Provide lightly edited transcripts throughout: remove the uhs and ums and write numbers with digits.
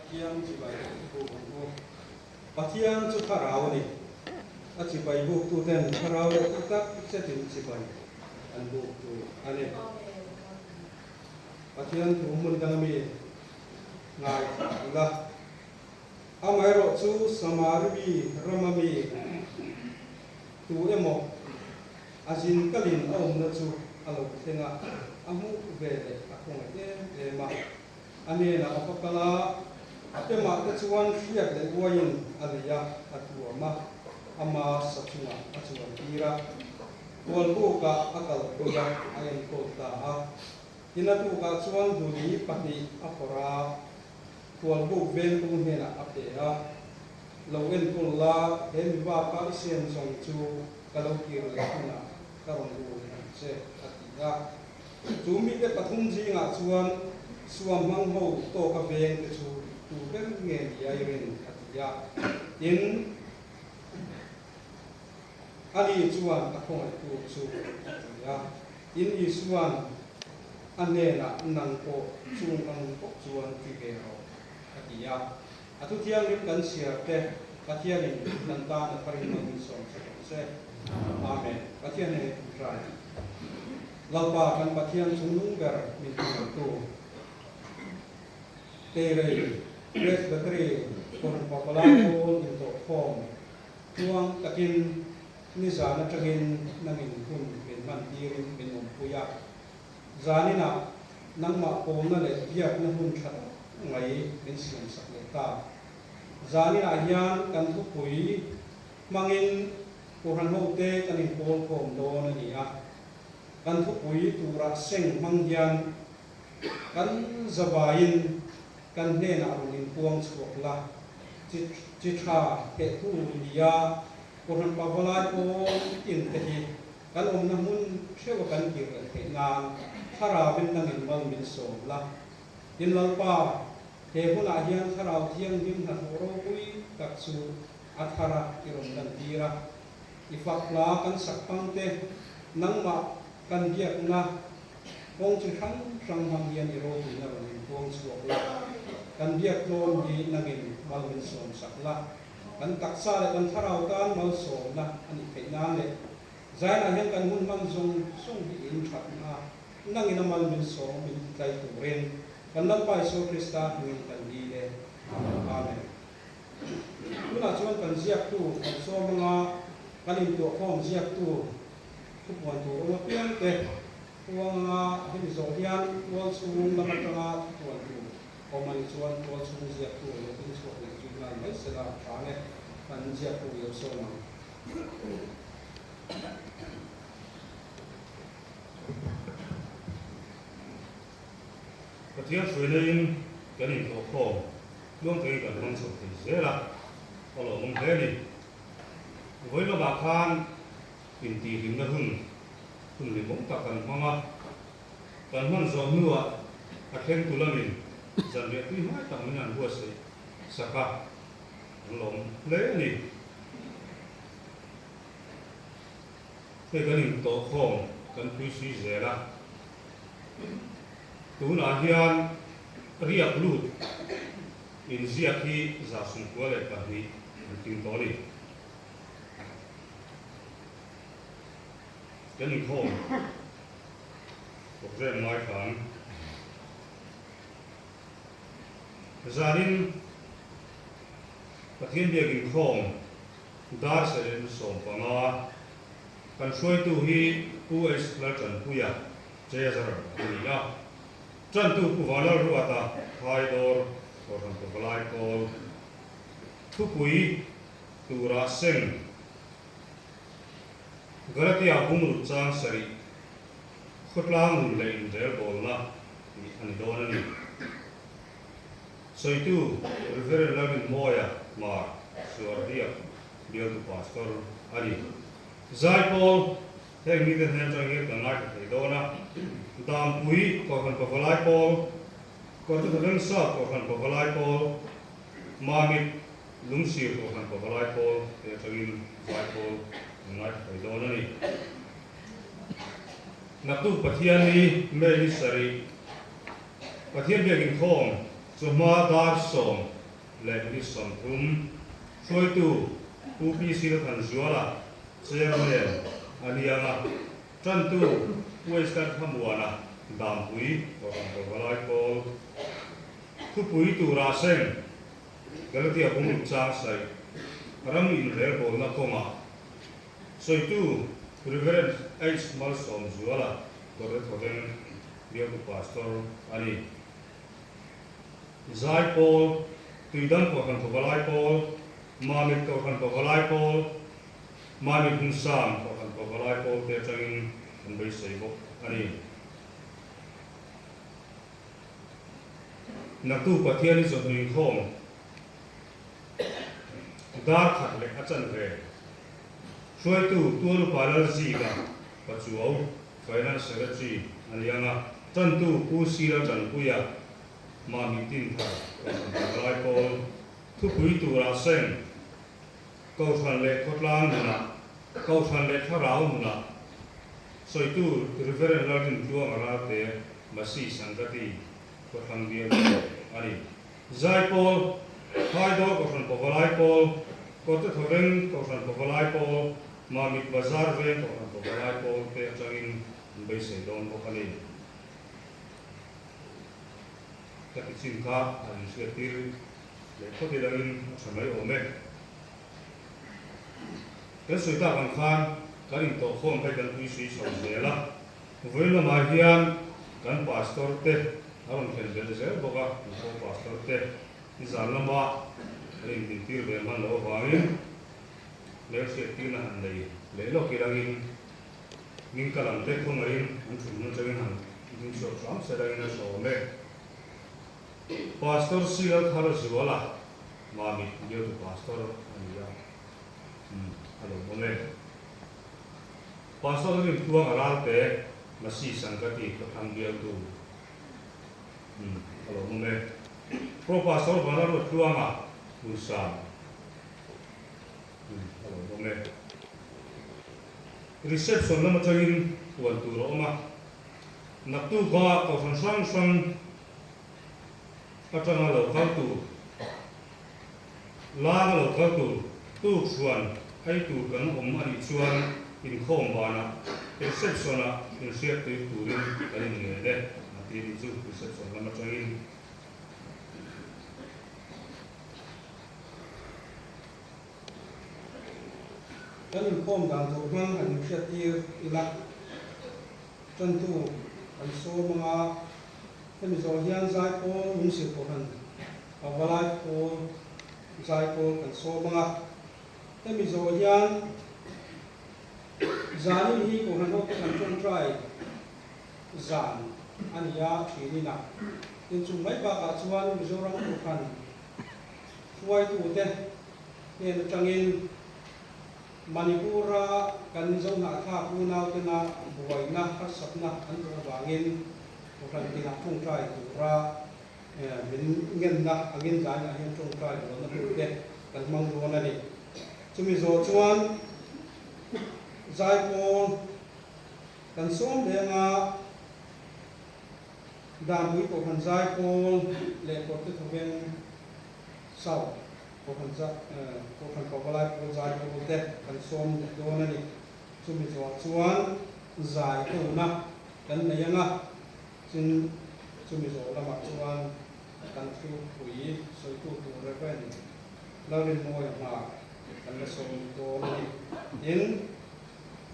Pathian chibai buk ang u. Pathian chu thlarau a ni. A chibai buktuten thlarau leh tih tak zetin chibai an buk tur a ni. Pathian thu hmun dang ami ngai ula. Amaherawh chu Samari mi rama mi tu emaw a zin kalin a awmna chu a lo thleng a, a hmuh ve leh a khawngaih em em a. A hnenah a va kal a, a pemah te chuan hriat leh uaiin a lei a, a tuam a, ama sa chungah a chuan tir a. Kualbukah a kalpui a, a enkawl ta a. Tin a tukah chuan duli pahnih a phawrh a. Khualbuk vengtu hnenah a pe a, Lo enkawl la, he mi baka i siam zawng chu ka lo kir leh hunah ka rawn rul ang che, a ti a. Chu mite pathum zingah chuan suam hmang ho tawka vengte chu tu ber nge ni a i rin? a ti a. Tin, ani chuan a khawngaihtu chu a ti a. Tin, Isua'n a hnenah, Nang pawh chung ang bawk chuan ti ve rawh, a ti a. A thu thianghlim kan chhiar te Pathianin kan tan a tharin mal min sawm che rawh se. Amen. Pathian nen i trai. Lalpa kan Pathian chungnung ber min hmangaihtu Teirei Presbytery Kohhran Papalai pawl intawhkhawm tluang takin Nizan atangin nangin hun min hman tirin min awmpui a, zaninah nangmah pawlna leh biakna hun tha tak mai min siamsak leh ta. Zaninah hian kan thupui hmangin Kohhran hote kan inpawl khawm dawn a ni a, kan thupui turah seng hmang hian kan zavaiin kan hnenah rawn inpuang chhuak la, chi tha thehtu nia Kohhran Pavalai pawl in te hi kan awmna hmun theuh a kan kir leh theih nan Thlarauin nangin mal min sawm la. Tin Lalpa, he hunah hian Thlarau Thianghlim hnathawh ropui tak chu a thar a i rawn lantir a. I fak hla kan sak pang te, nangmah kan biakna kawng chi hrang hrang hmang hian i ropuina rawn inpuang chhuak la. Kan biak tlawm hi nangin mal min sawm sak la. Kan taksa leh kan thlarau tan malsawmna a nih theih nan leh Zainah hian kan hun hman zawng zawng hi in thatna nangin a mal min sawm min ti tlai turin kan Lalpa Isua Krista hmingin kan dil e. Amen. Tunah chuan kan ziaktu kan sawm anga kan intuahkhawm ziaktu thupuan tur awm apiang te huang anga hemi zawh hian tualchhung lam atanga thupuan tur Awm a nih chuan tual chhung ziaktu lo ding chhuak leh zui nghal mai sela tha nge kan ziaktu lo sawm ang. Pathian hruaina-in kan inthawhkhawm tluang takin kan hmang chho thei zel a, a lawmawm hle a ni. Vawi lamah khan intihhlimna hun hun hlimawm tak kan hmang a. Kan hman zawh hnuah a thlengtu lamin zanriah tui hmai tak min han buatsaih sak a, an lawm hle a ni. Hei kan intawhkhawm kan pui sui zel a, tunah hian riak lut inziak hi 192 an tling tawh a ni. Kan inkhawm program ngaithla ang. Zanin Pathian biak inkhawm dar sarih 15 kan hruaitu hi Pu H Laltanpuia Treasurer a ni a. Tantu Pu Vanlalruata Thaidawr Kohhran Pavalai Pawl Thupui Tura Seng Galatia bungrut chang sarih khawtlang nun leh inrelbawlna tih a ni dawn a ni. Sawitu Reverend Lalrinmawia Hmar Suarhliak bialtu Pastor a ni. Zaipawl heng mite hnen atang hian kan ngaithla thei dawn a, Dampui Kohhran Pavalai Pawl, Kawrthutha Vengsa Kohhran Pavalai Pawl, Mamit Lungsir Kohhran Pavalai Pawl te atangin Zaipawl an ngaithla thei dawn a ni. Naktuk Pathian ni May ni sarih Pathian biak inkhawm. Chawhma dar 10:30, hruaitu Pu PC Lalthanzuala, Chairman, a ni ang a, tantu Pu Esther Thlamuana, Dampui, Kohhran Pavalai Pawl, Thupui tura seng, Galatia bung chang saih, ram inrelbawlna kawngah sawitu Rev. H. Malsawmzuala, Dawrte Thawveng Bialtu Pastor a ni. Zai pawl, Tuidam Kohhran Pavalai pawl, Mamit Kohhran Pavalai pawl, Mamit Hmunsang Kohhran Pavalai pawl te atangin kan beisei bawk a ni. Naktu Pathian i chawhnu inkhawm dar khat leh a chanve hruaitu Tualupa Lalzika Pachuau, Finance Secretary a ni ang a, tantu Pu Sila Tanpuia, Mami Tinthar, Kohhran Pavalai Pawl, Thupui tura seng, Kohhran leh khawtlang nunah, Kohhran leh thlarau nunah, sawitu Reverend Lalrintluanga Ralte, Masi Sangati, Khawthlang bial pawh a ni. Zaipawl, Thaidawr Kohhran Pavalai Pawl, Kawrte Thawveng Kohhran Pavalai Pawl, Mamit Bazar Veng Kohhran Pavalai Pawl te atangin an beisei dawn bawk a ni. Ka ti chin kha han inhriattir leh phawt i langin a tha mai awm e. Kan sawi tak ang khan kan intawhkhawm hei kan pui sui chho zel a, vawiin lamah hian kan pastor te a rawn thlen belh zel bawk a, kan khaw pastor te nizan lama kan intintir ve hman loh avangin hmelhriattirna han nei leh lawk i langin min ka lam te khawngaihin an thun hmun atangin han ding chhuak hram se langin a sawm e. Pastor Sila Tharzuala, Mami bialtu pastor a ni a, umm a lo awm e. Pastor Rintuanga Ralte, Masi Sangati Khawthlang bialtu, umm a lo awm e. Pro Pastor Vanlalruattluanga, Hmunsang, umm a lo awm e. Reception lam atangin puan tur a awm a, naktuka kohhran hrang hrang atanga lo kal tur, langa lo kal tur tuk chuan ei tur kan awm a nih chuan inkhawm banah reception-ah inhriat tir turin kan inngen e, a ti a nih chu reception lam atangin. Kan inkhawm dan tur hmang han inhriat tir ila. Tantu kan sawm ang a, hemi zawh hian Zaipawl Lungsil Kohhran Pavalai Pawl Zaipawl kan sawm ang a, hemi zawh hian zanin hi Kohhran hote kan tawngtai zan a ni a, thinin a. Tin chung mai bakah chuan Mizoram Kohhran hruaitute hnen atangin Manipur-a kan Zohnahthlak unautena buaina harsatna an tawh avangin Kohhran tinah tawngtai tura min ngenna angin zainah hian tawngtai bualna hun te kan hmang dawn a ni. Chumi zawh chuan Zaipawl kan sawm lenga Danpui Kohhran Zaipawl leh Kawrte Thawveng South Kohhran za Kohhran Pavalai pawl zai pawl te kan sawm leh dawn a ni. Chumi zawh chuan zai hona kan nei ang a, chin chumi zawh lamah chuan kan thupui sawitu tur Rev. Lalrinmawia hna kan la sawm dawn a ni. Tin,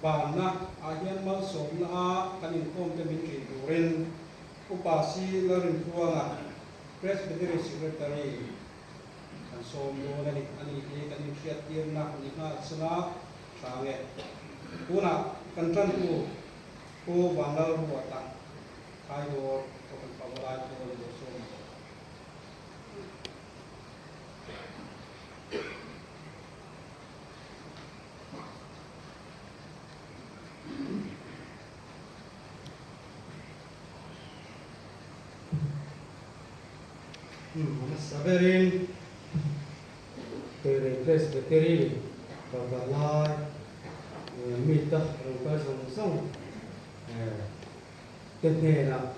banna ah hian malsawmna a kan inkhawm te min ṭih turin Upa Si Lalrintluanga, Presbytery Secretary, Kan sawm dawn a ni. Ani hi kan inhriattirna ni nghal chunga tha nge. Tunah kan tantu Pu Vanlalruata Thaidawr Kohhran Pavalai Pawl lo sawm ang. Hmasa berin Tuirei Presbytery Pavalai mite rawn kal zawng zawng te hnenah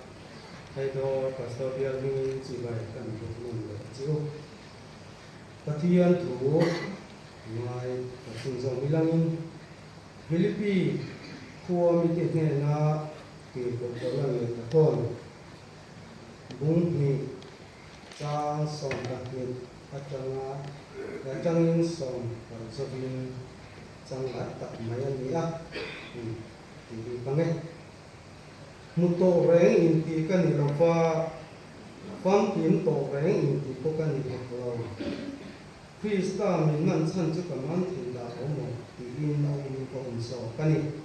Thaidawr Pastor Bial hmingin chibai kan buk nawn leh a chiu. Pathian thu ngai ka chhunzawm ilangin Philippi khua mite hnena tirhkoh Paula lehkha thawn bung hnih chang 12 atanga atangin 16 zawin chang ngai tak mai a ni a, tih hi ka nge. Hmu tawh reng inti ka ni lo va, famkim tawh reng inti pawh ka ni hek lo. Krista min man chhan chu ka man thei dah lo maw tiin a um ka um zawk a ni.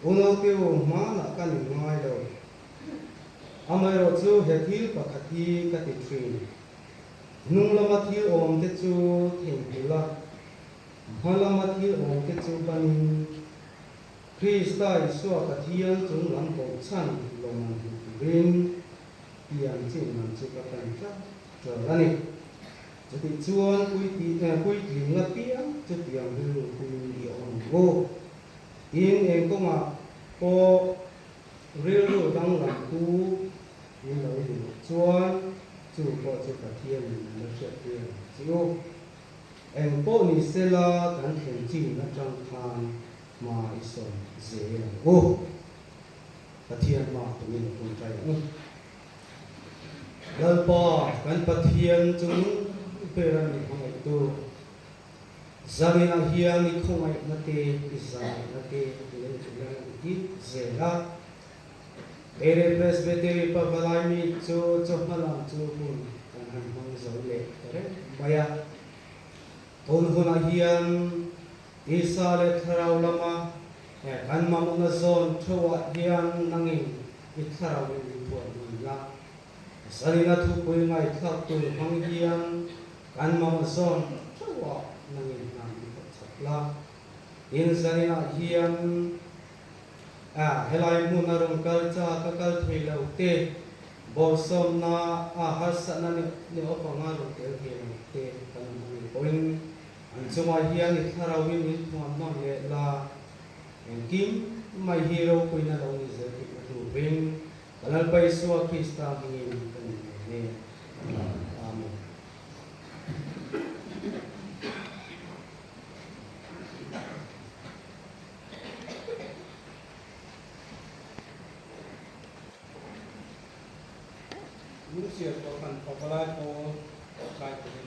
Unaute u, hmanah ka ni ngai lo. Amaherawhchu he thil pakhat hi ka ti thin. Hnung lama thil awmte chu theihnghilh a, hma lama thil awmte chu banin Krista Isua Pathian chung lam koh chhan lawmman hmu turin pian chin man chu ka pan tlat ṭal a ni. Chutih chuan puitling apiang chutiang rilru puiin i awm ang u. Tin, eng kawngah pawh rilru danglam pu in lo ni loh chuan chu pawh chu Pathianin a la hriattir ang che u. Eng pawh ni sela kan thlen chin atang khan hma i sawn zel ang u. Pathian hma tumin a tawngtai ang u. Lalpa kan Pathian chung ber a min hmangaihtu, zaninah hian i khawngaihna te, i zaihna te leng i zel a. Tere Presbytery Pavalai mi chu chawhma lam chu hun kan han hmang zo leh ta reng mai a. Tun hunah hian Tisa leh Thlarau lama kan mamawhna zawn theuhah hian nangin i Thlarauin min thuah hman la. Zanina thupui ngaihthlak tur hmang hian kan mamawh zawn theuhah nangin hna min thawh chak la. Tin, zaninah hian helai hmun a rawn kal chak a kal thei lo te, bawlsawmna a harsatna neuh avanga rawn tel thei lo te kan awm a nih pawhin An chungah hian i thlarauin min thuam nawn leh la, engkim mai hi ropuina lo ni zel theihna turin ka Lalpa Isua Krista hmingin ka ni ngei e. Amen. Lungsial Kohhran Pavalai Pawl zai turin.